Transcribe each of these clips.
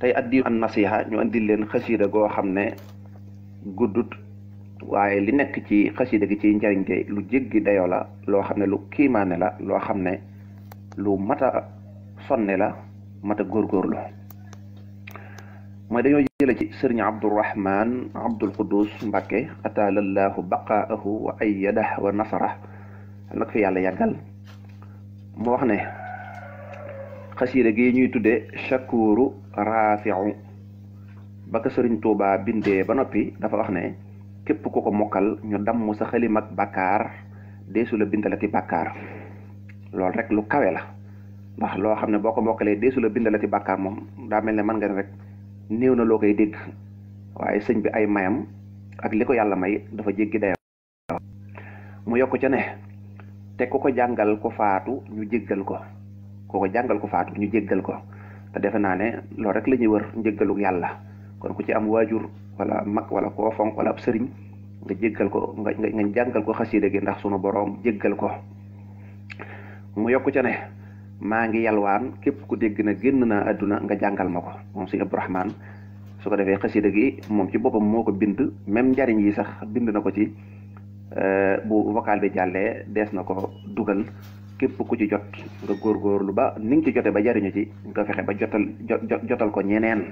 tey addi an nasiha ñu andil leen xasida goo xam ne guddut waaye li nekk ci xasida gi ci njariñ te lu jéggi dayoo la loo xam ne lu kiimaane la loo xam ne lu mata sonne la mata góorgóorlu mooy dañoo jële ci sëriñ Abdourahman Abdul Quddus Mbàkke atalallahu baqaahu wa ayyadah wa nasara nag fi yàlla yàggal mu wax ne xasida gi ñuy tudde Shakuru Rafiu ba ko sëriñ Tuuba bindee ba noppi dafa wax ne képp ku ko mokkal ñu damm sa xalim ak bàkkaar deesu la bindalati bàkkaar loolu rek lu kawe la ndax loo xam ne boo ko mokkalee deesu la bindalati bàkkaar moom daa mel ne mën nga ne rek néew na loo koy dégg waaye sëñ bi ay mayam ak li ko yàlla may dafa jéggi dayo mu yokk ca ne te ku ko jàngal ko faatu ñu jéggal ko ku ko jàngal ko faatu ñu jéggal ko te defe naa ne loolu rek la ñuy wër njéggalu yàlla kon ku ci am waajur wala mag wala koo fonk wala ab sëriñ nga jéggal ko nga jàngal ko xasida gi ndax sunu boroom jéggal ko mu yokk ca ne maa ngi yalwaan képp ku dégg na génn naa àdduna nga jàngal ma ko moom si Abdourahman su ko defee xasida gi moom ci boppam moo ko bind même njariñ yi sax bind na ko ci bu vocal bi jàllee dees na ko dugal képp ku ci jot nga góorgóorlu ba ni nga ci jote ba jariñu ci nga fexe ba jotal ko ñeneen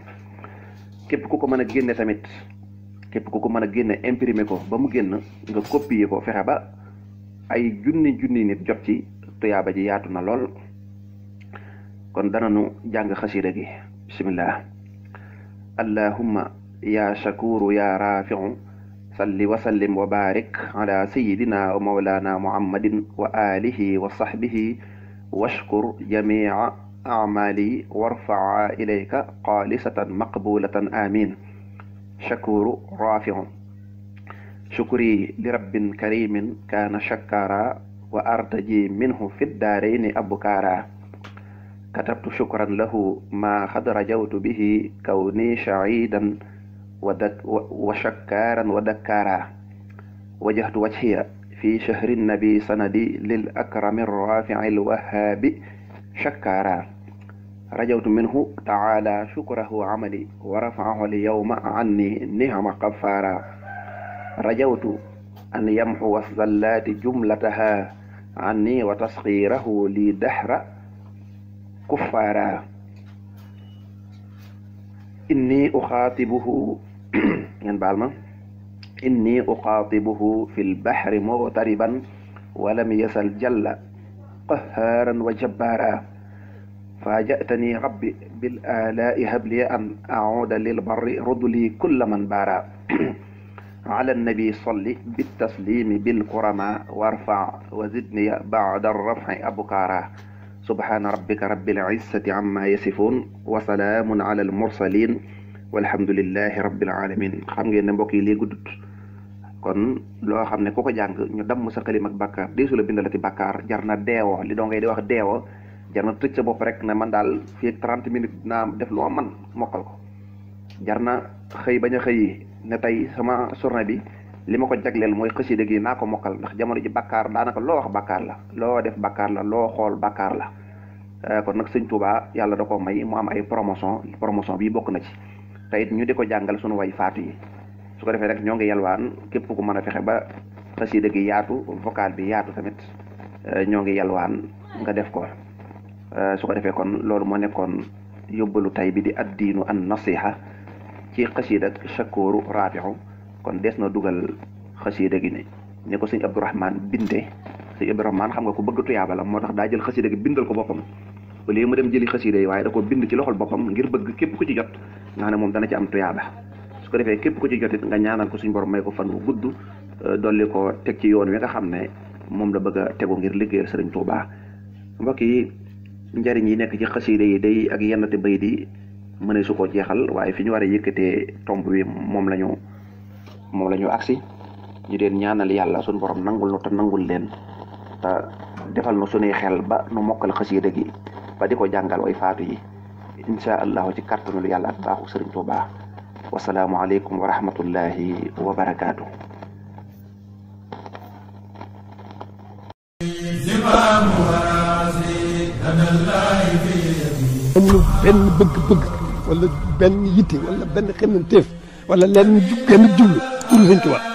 képp ku ko mën a génne tamit képp ku ko mën a génne imprimer ko ba mu génn nga copier ko fexe ba ay junni nit jot ci tuyaaba ji yaatu na lool kon dananu jàng xasida gi bismillah allahumma ya shakuru ya rafiu salli wa sallim wa barik ala sayidina wa mawlana muhammadin wa alihi wa sahbihi washkur jamia amali warfaa ilayka xaalisatan maqbulatan amin shakuru rafiu shukri li rabbin karimin kaana shakara wa artaji minhu fi daarayni abukara katabtu shukran lahu ma xad rajawtu bihi kawni shahidan wa shakkaran wa dakkara wajahtu wajhiya fi shahri nabi sanadi lil akrami rafi'i alwahabi shakkara rajawtu minhu taala shukrahu amali wa rafa'ahu alyawma anni ni'ma qaffara rajawtu an yamhuwa zallati jumlataha anni wa tasghirahu li dahra kuffara inni uxaatibuhu ngeen baal ma inni uxaatibuhu fi lbahri mughtariban walam yasal jalla qahaaran wa jabbaara faajatani rabbi bil aalaa'i habli an auuda lil barri rudli kulla man baara ala nabi salli bittaslimi bil kurama warfa wa zidni ba'da raf'i abukara subhaana rabbika rabbil izzati amma yasifun wa salaamun ala al mursalin walhamdulillahi rabbil alamin xam ngeen ne mbokk yi lii guddut kon loo xam ne ku ko jàng ñu damm sa xalim ak bàkkaar deesu la bindalati bàkkaar jar na deewo li doo ngay di wax deewo jar na tëj sa bopp rek ne man daal fii ak 30 minutes naa def lu ma man mokkal ko jar na xëy bañ a xëy ne tey sama journée bi li ma ko jagleel mooy xasida gi naa ko mokkal ndax jamono ji bàkkaar daanaka loo wax bàkkaar la loo def bàkkaar la loo xool bàkkaar la kon nag sëñ Touba yàlla da ko may mu am ay promotion bi bokk na ci te it ñu di ko jàngal suñu way faatu yi su ko defee rek ñoo ngi yalwaan képp ku mën a fexe ba xasida gi yaatu vocal bi yaatu tamit ñoo ngi yalwaan nga def ko su ko defee kon loolu moo nekkoon yóbbalu tay bi di addiinu an nasiha ci xasida Shakuru Rafiu kon des na dugal xasida gi ne ko sëñ Abdourahman binde sëñ Abdourahman xam nga ko bëgg tuyaaba la moo tax daa jël xasida gi bindal ko boppam au lieu mu dem jëli xasida yi waaye da ko bind ci loxol boppam ngir bëgg képp ku ci jot nga xam ne moom dana ci am tuyaaba su ko defee képp ku ci jot it nga ñaanal ko suñu borom may ko fan wu gudd dolli ko teg ci yoon wi nga xam ne moom la bëgg a tegu ngir liggéeyal Sëriñ Tuubaa mbokk yi njariñ yi nekk ci xasida yi day ak yennati bay di mëne su ko jeexal waaye fi ñu war a yëkkatee tomb bi moom la ñu agsi ñu leen ñaanal yàlla suñu borom nangul nu te nangul leen te defal nu suñuy xel ba nu mokkal xasida gi ba di ko jàngal way faatu yi insha allahu ci kàttanul yàlla ak baaxu Sëriñ Tuubaa wasalaamu aleykum wa rahmatullahi wa barakaatu. amul benn bëgg-bëgg wala benn yitte wala benn xemmanteef wala lenn genn jublu pour Sëñ Tuubaa